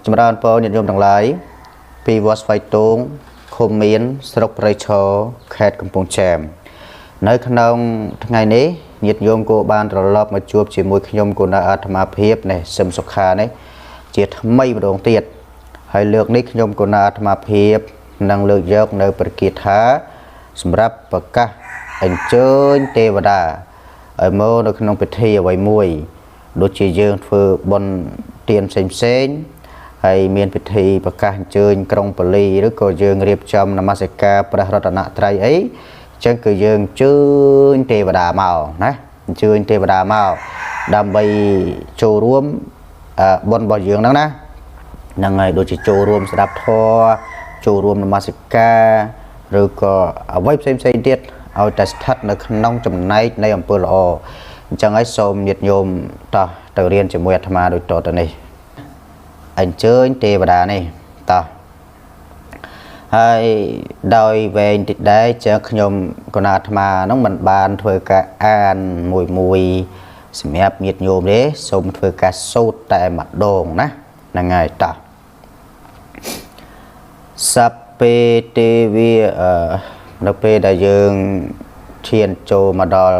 ចម្រើនពរញាតិញោមទាំងឡាយពីវត្តស្វាយទងឃុំមានស្រុកព្រៃឈរខេត្តកំពង់ចាមនៅក្នុងថ្ងៃនេះញាតិញោមក៏បានត្រឡប់មកជួបជាមួយខ្ញុំគណៈអាត្មាភាពនេះសឹមសុខានេះជាថ្មីម្ដងទៀតហើយលើកនេះខ្ញុំគណៈអាត្មាភាពនឹងលើកយកនៅព្រះគាថាសម្រាប់ប្រកាសអញ្ជើញទេវតាឲ្យមកនៅក្នុងពិធីអ្វីមួយដូចជាយើងធ្វើបុណ្យទានផ្សេងផ្សេងហើយមានពិធីប្រកាសអញ្ជើញក្រុងបាលីឬក៏យើងរៀបចំនមស្ការព្រះរតនត្រ័យអីអញ្ចឹងគឺយើងអញ្ជើញទេវតាមកណាអញ្ជើញទេវតាមកដើម្បីចូលរួមបុណ្យរបស់យើងហ្នឹងណាហ្នឹងហើយដូចជាចូលរួមស្ដាប់ធម៌ចូលរួមនមស្ការឬក៏អ្វីផ្សេងផ្សេងទៀតឲ្យតែស្ថិតនៅក្នុងចំណែកនៃអំពើល្អអញ្ចឹងហើយសូមញាតិញោមតោះទៅរៀនជាមួយអាត្មាដូចតទៅនេះអញ្ជើញទេវតានេះតោះហើយដោយវែងតិចដែរចឹងខ្ញុំគណៈអាត្មាហ្នឹងមិនបានធ្វើការអានមួយមួយសម្រាប់ញាតិញោមទេសូមធ្វើការសូត្រតែម្ដងណាហ្នឹងហើយតោះសព្វេទេវានៅពេលដែលយើងឈានចូលមកដល់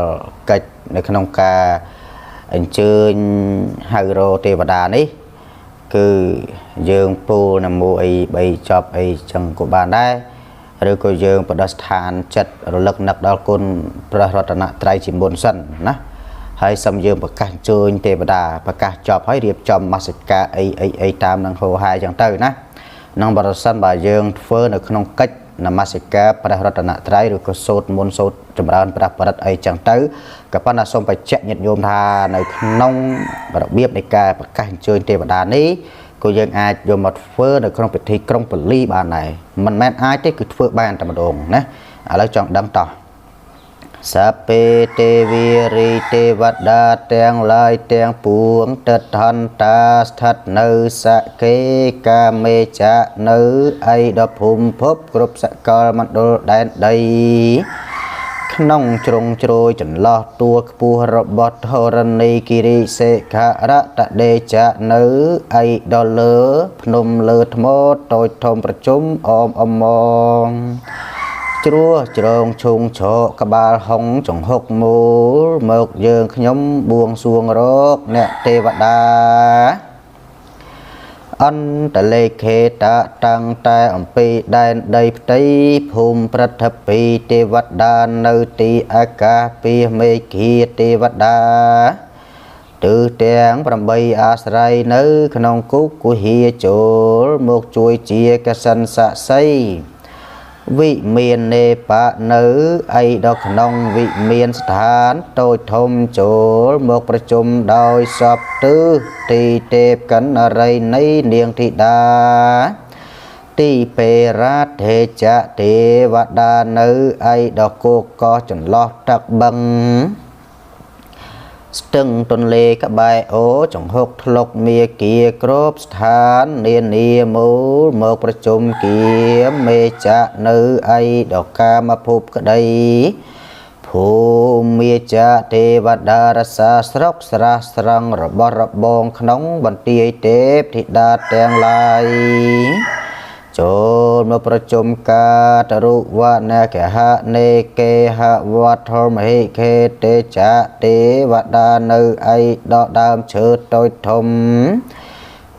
កិច្ចនៅក្នុងការអញ្ជើញហៅរទេវតានេះគឺយើងពោលនមោអី3ចប់អីចឹងក៏បានដែរឬក៏យើងបដិស្ថានចិត្តរលឹកនឹកដល់គុណព្រះរតនត្រ័យជាមុនសិនណាហើយសូមយើងប្រកាសអញ្ជើញទេវតាប្រកាសចប់ហើយរៀបចំមស្ការអីអីអីតាមនឹងហោហាយចឹងទៅណានឹងបរិសិនបើយើងធ្វើនៅក្នុងកិច្ចនមស្ការព្រះរតនត្រ័យឬក៏សូត្រមន្តសូត្រចម្រើនព្រះបរិត្តអីចឹងទៅក៏ប៉ុន្តែសូមបញ្ជាក់ញាតិញោមថានៅក្នុងរបៀបនៃការប្រកាសអញ្ជើញទេវតានេះក៏យើងអាចយកមកធ្វើនៅក្នុងពិធីក្រុងបាលីបានដែរមិនមែនអាចទេគឺធ្វើបានតែម្ដងណាឥឡូវចង់ដឹងតោះសព្វេទេវារីទេវតាទាំងឡាយទាំងពួងទិដ្ឋន្តាស្ថិតនៅសកេកាមេចៈនៅឯដល់ភូមិភពគ្រប់សកលមណ្ឌលដែនដីក្នុងជ្រុងជ្រោយចន្លោះទួលខ្ពស់របស់ធរណីគិរិសិខរតដេចៈនៅឯដល់លើភ្នំលើថ្មតូចធំប្រជុំអមអមងជ្រោះជ្រងឈុងឆកក្បាលហុងចង្ហុកមូលមកយើងខ្ញុំបួងសួងរកអ្នកទេវតាអន្តលេខេតតាំងតែអំពីដែនដីផ្ទៃភូមិព្រឹទ្ធពីទេវតានៅទីអាកាសពីមេឃាទេវតាទិសទាំង8អាស្រ័យនៅក្នុងគុកគុហាចូលមកជួយជាកសិនស័ក្តិសិទ្ធិវិមាននេបៈនៅឯដល់ក្នុងវិមានស្ថានតូចធំចូលមកប្រជុំដោយសពទិសទីទេពកណ្ណរីនៃនាងធីតាទីពេរាធេចៈទេវតានៅឯដល់គោកកោះចន្លោះទឹកបឹងស្ទឹងទន្លេក្បែរអូចង្ហុកធ្លុកមាគាគ្របស្ថាននានាមូលមកប្រជុំគៀមេចៈនៅឯដល់កាមភពក្តីភូមិចៈទេវតារសាស្រុកស្រះស្រង់របស់របងក្នុងបន្ទាយទេពធីតាទាំងឡាយចូលមកប្រជុំកាតរុវនកហនេគេហវត្ថមហិខេទេចៈទេវតានៅឯដល់ដើមឈើតូចធំ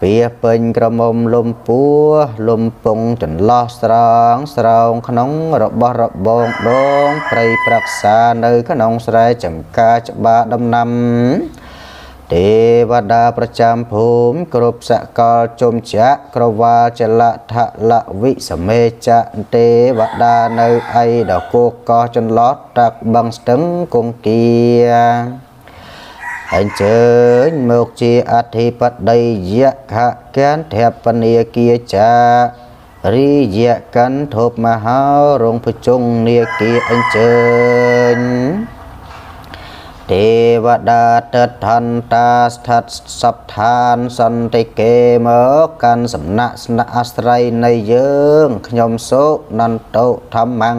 ពីពេញក្រមុំលំពួរលំពងចន្លោះស្រងស្រោងក្នុងរបស់របងដងព្រៃប្រឹក្សានៅក្នុងស្រែចំការច្បារដំណាំទេវតាប្រចាំភូមិគ្រប់សកលជុំចៈក្រវាលចលថលវិសមេចៈទេវតានៅឯដល់គោកកោះចន្លោះទឹកបឹងស្ទឹងគង្គាអញ្ជើញមកជាអធិបតីយក្ខកានធពនីគាចារិយកន្ធពមហារងភជុងនាគាអញ្ជើញទេវតាទិដ្ឋន្តាស្ថិតសពឋានសន្តិគេមកកាន់សំណាក់ស្នាក់អាស្រ័យនៃយើងខ្ញុំសូនន្តុធម្មំ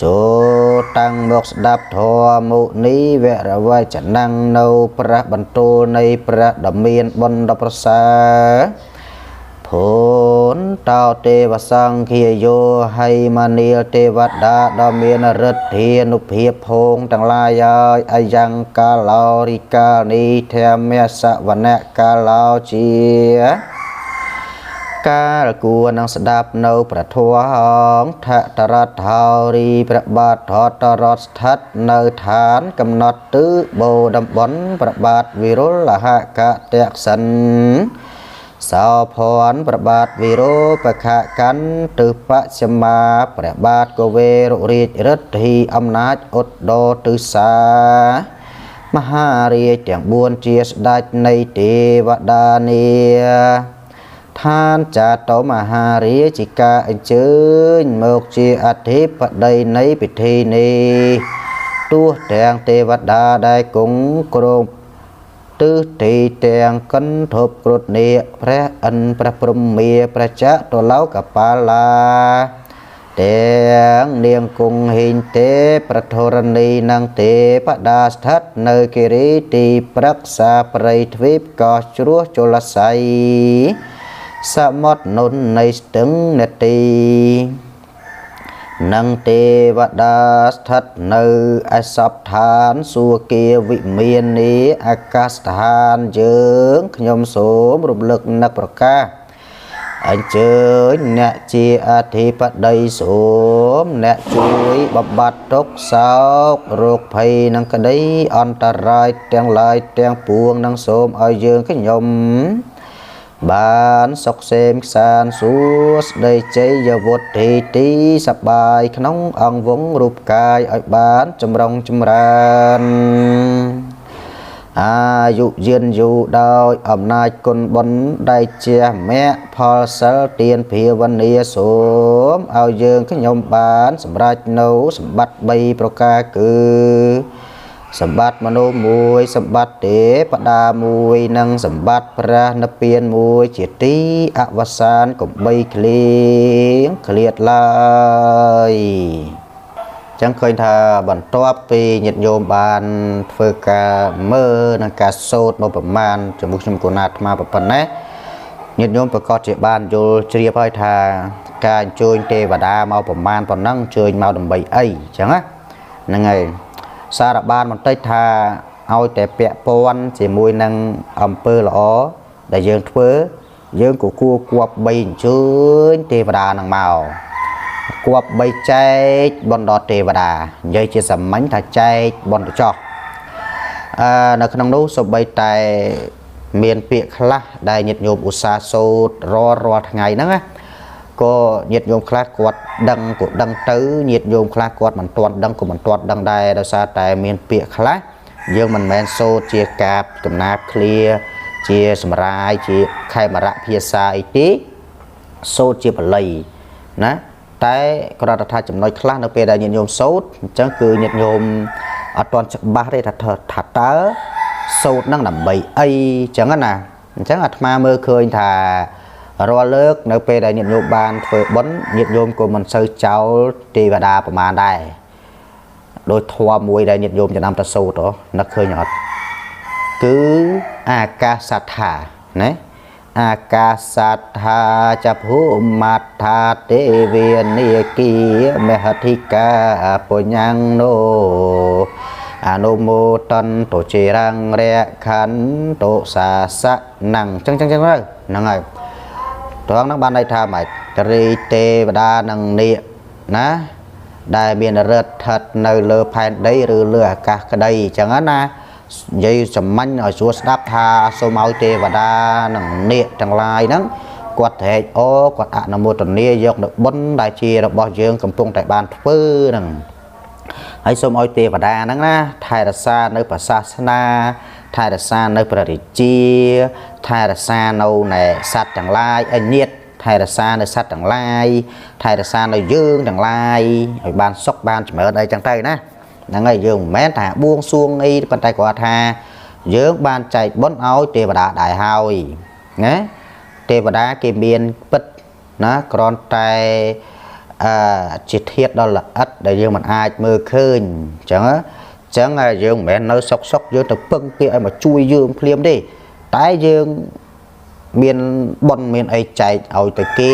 ចូលតាំងមកស្ដាប់ធម៌មុនីវរវចនំនៅព្រះបន្ទូលនៃព្រះដ៏មានបុណ្យដ៏ប្រសើរ ោទេវសង្ឃាយោហៃមនាលទេវតាដ៏មានឫទ្ធានុភាពភងទាំងឡាយហើយអយ៉ាងកាឡោរិកាលនេះធម្មសវនកាឡោជាកាលគួរនឹងស្ដាប់នៅព្រះធម៌ហងថតរដ្ឋោរីព្រះបាទថតរតស្ថិតនៅឋានកំណត់ទិបូតំបន់ព្រះបាទវិរុលហកតក្សិនសោភ័ណ្ឌព្រះបាទវិរោបខកាន់ទិបច្ឆមាព្រះបាទកវេរុរាជរិទ្ធីអំណាចឧត្តរទិសាមហារាជទាំង4ជាស្ដេចនៃទេវតានាឋានចាតុមហារាជិកាអញ្ជើញមកជាអធិបតីនៃពិធីនេះទោះទាំងទេវតាដែលគង់គ្រងទិសទីទាំងកិនធប់គ្រុឌនាគព្រះឥន្ទ្រព្រះព្រហ្មាព្រះចតុលោកបាលាទាំងនាងគង់ហេងទេប្រធរណីនិងទេពតាស្ថិតនៅគិរីទីប្រឹក្សាព្រៃទ្វីបកោះជ្រោះជលស័យសមុទ្រនុននៃស្ទឹងនទីនិងទេវតាស្ថិតនៅឯសពឋានសួគាវិមាននីអាកាសដ្ឋានយើងខ្ញុំសូមរំលឹកនឹកប្រកាសអញ្ជើញអ្នកជាអធិបតីសូមអ្នកជួយបំបត្តិទុក្ខសោករោគភ័យនិងក្តីអន្តរាយទាំងឡាយទាំងពួងនិងសូមឲ្យយើងខ្ញុំបានសុខសេមខ្សានសួស្តីជ័យវុទ្ធីទីសប្បាយក្នុងអង្គវង្សរូបកាយឲ្យបានចម្រុងចម្រើនអាយុយឺនយូរដោយអំណាចគុណបុណ្យដែលជាមគ្គផលសិលទានភាវនាសូមឲ្យយើងខ្ញុំបានសម្រេចនៅសម្បត្តិ3ប្រការគឺសម្បត្តិមនុស្សមួយសម្បត្តិទេវតាមួយនិងសម្បត្តិព្រះនិព្វានមួយជាទីអវសានកុំបីឃ្លៀងឃ្លាតឡើយចឹងឃើញថាបន្ទាប់ពីញាតិញោមបានធ្វើការមើលនិងការសូត្រមកប្រមាណជាមួយខ្ញុំកូនអាត្មាប៉ុណ្ណេះញាតិញោមប្រកាសជាបានយល់ជ្រាបហើយថាការអញ្ជើញទេវតាមកប្រមាណប៉ុណ្ណឹងអញ្ជើញមកដើម្បីអីចឹងណាហ្នឹងហើយសារបានបន្តិចថាឲ្យតែពាក់ព័ន្ធជាមួយនឹងអំពើល្អដែលយើងធ្វើយើងក៏គួរគប្បីអញ្ជើញទេវតានឹងមកគប្បីចែកបណ្ដោទេវតានិយាយជាសាមញ្ញថាចែកបណ្ដោចោះនៅក្នុងនោះសូម្បីតែមានពាក្យខ្លះដែលញាតិញោមឧស្សាហ៍សូត្ររាល់ថ្ងៃហ្នឹងណាក៏ញាតិញោមខ្លះគាត់ដឹងក៏ដឹងទៅញាតិញោមខ្លះគាត់មិនទាន់ដឹងក៏មិនទាន់ដឹងដែរដោយសារតែមានពាក្យខ្លះយើងមិនមែនសូត្រជាកាបកំណាព្យឃ្លាជាសម្រាយជាខេមរៈភាសាអីទេសូត្រជាបាលីណាតែគ្រាន់តែថាចំណុចខ្លះនៅពេលដែលញាតិញោមសូត្រអញ្ចឹងគឺញាតិញោមអត់ទាន់ច្បាស់ទេថាតើសូត្រនឹងដើម្បីអីអញ្ចឹងណាអញ្ចឹងអាត្មាមើលឃើញថារាល់លើកនៅពេលដែលញាតិញោមបានធ្វើបុណ្យញាតិញោមក៏មិនសូវចោលទេវតាប្រមាណដែរដោយធម៌មួយដែលញាតិញោមចំណាំតែសូត្រនឹកឃើញអត់គឺអាកាសថាណាអាកាសថាចភូមដ្ឋាទេវនាគាមហធិកាបុញ្ញណោអនុមោតន្តជារងរខន្តោសាសៈណੰចឹងចឹងចឹងទៅហ្នឹងហើយត្រង់ហ្នឹងបានន័យថាម៉េចរីទេវតានិងនាគណាដែលមានរិទ្ធស្ថិតនៅលើផែនដីឬលើអាកាសក្តីអញ្ចឹងណានិយាយសាមញ្ញឲ្យស្រួលស្ដាប់ថាសូមឲ្យទេវតានិងនាគទាំងឡាយហ្នឹងគាត់ត្រេកអរគាត់អនុមោទនាយកនៅបុណ្យដែលជារបស់យើងកំពុងតែបានធ្វើហ្នឹងហើយសូមឲ្យទេវតាហ្នឹងណាថែរក្សានៅព្រះសាសនាថែរក្សានៅព្រះរាជាថែរក្សានៅណែសត្វទាំងឡាយឲ្យញាតិថែរក្សានៅសត្វទាំងឡាយថែរក្សានៅយើងទាំងឡាយឲ្យបានសុខបានចម្រើនអីចឹងទៅណាហ្នឹងហើយយើងមិនមែនថាបួងសួងអីប៉ុន្តែគាត់ថាយើងបានចែកបុណ្យឲ្យទេវតាដែរហើយណាទេវតាគេមានពិតណាគ្រាន់តែជាធាតុដ៏ល្អិតដែលយើងមិនអាចមើលឃើញអញ្ចឹងយើងមិនមែននៅសុកយើងទៅពឹងគេឲ្យមកជួយយើងភ្លាមទេតែយើងមានបុណ្យមានអីចែកឲ្យទៅគេ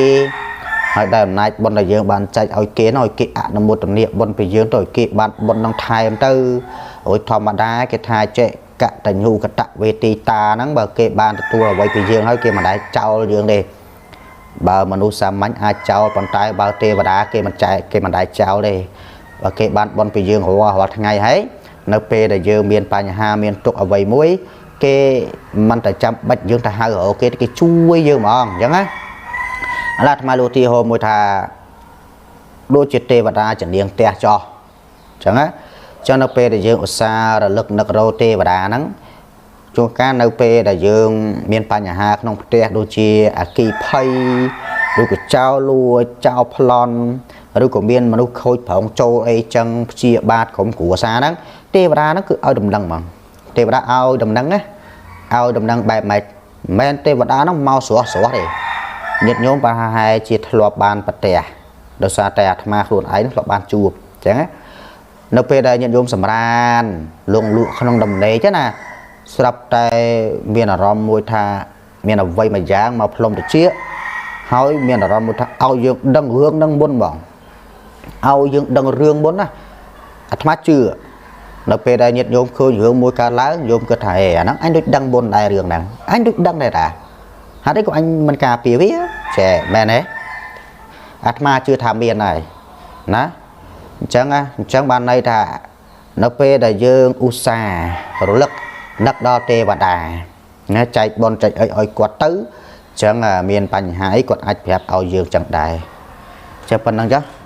ហើយដែលអំណាចបុណ្យដែលយើងបានចែកឲ្យគេ ឲ្យគេអនុមោទនាបុណ្យពីយើងទៅ ឲ្យគេបានបុណ្យនឹងថែមទៅ។ អូយ ធម្មតាគេថាចេះកតញ្ញូកតវេទីតាហ្នឹង បើគេបានទទួលអ្វីពីយើងហើយ គេមិនដែលចោលយើងទេ។ បើមនុស្សសាមញ្ញអាចចោល ប៉ុន្តែបើទេវតាគេមិនចែក គេមិនដែលចោលទេ។ បើគេបានបុណ្យពីយើងរាល់ថ្ងៃហើយ នៅពេលដែលយើងមានបញ្ហាមានទុក្ខអ្វីមួយ គេមិនតែចាំបាច់យើងទៅហៅរកគេ គេជួយយើងហ្មង អញ្ចឹងណា។ ឥឡូវអាត្មាលោកទីហោមួយថា ដូចជាទេវតាជំនាញផ្ទះចោះ អញ្ចឹងណា។ ចឹងនៅពេលដែលយើងឧស្សាហ៍រលឹកនឹករោទេវតាហ្នឹង ជួនកាលនៅពេលដែលយើងមានបញ្ហាក្នុងផ្ទះ ដូចជាអគីភ័យ ឬក៏ចោលលួច ចោលប្លន់ ឬក៏មានមនុស្សខូចប្រងចូលអីចឹង ព្យាបាទក្រុមគ្រួសារហ្នឹង ទេវតាហ្នឹងគឺឲ្យដំណឹងហ្មង។ ទេវតាឲ្យដំណឹងណា ឲ្យដំណឹងបែបម៉េច? មិនមែនទេវតាហ្នឹងមកស្រស់ស្រស់ទេ ញាតិញោមប្រហែលជាធ្លាប់បានប្រទះ ដោយសារតែអាត្មាខ្លួនឯងធ្លាប់បានជួបអញ្ចឹងណា។ នៅពេលដែលញាតិញោមសម្រានលងលក់ក្នុងដំណេកណា ស្រាប់តែមានអារម្មណ៍មួយថាមានអ្វីមួយយ៉ាងមកផ្លុំតិច ហើយមានអារម្មណ៍មួយថាឲ្យយើងដឹងរឿងនឹងមុនហ្មង ឲ្យយើងដឹងរឿងមុនណា។ អាត្មាជឿ នៅពេលដែលញាតិញោមឃើញរឿងមួយកើតឡើង ញោមគិតថា អេ អាហ្នឹងអញដូចដឹងមុនដែរ រឿងហ្នឹងអញដូចដឹងដែរតា ហេតុអីក៏អញមិនការពារវាចេះ មែនទេ? អាត្មាជឿថាមានហើយណា។ អញ្ចឹងណា អញ្ចឹងបានន័យថា នៅពេលដែលយើងឧស្សាហ៍រលឹកនឹកដល់ទេវតាណា ចែកបុណ្យចែកអីឲ្យគាត់ទៅ អញ្ចឹងមានបញ្ហាអី គាត់អាចប្រាប់ឲ្យយើងចឹងដែរ។ ចេះប៉ុណ្្នឹងចុះ។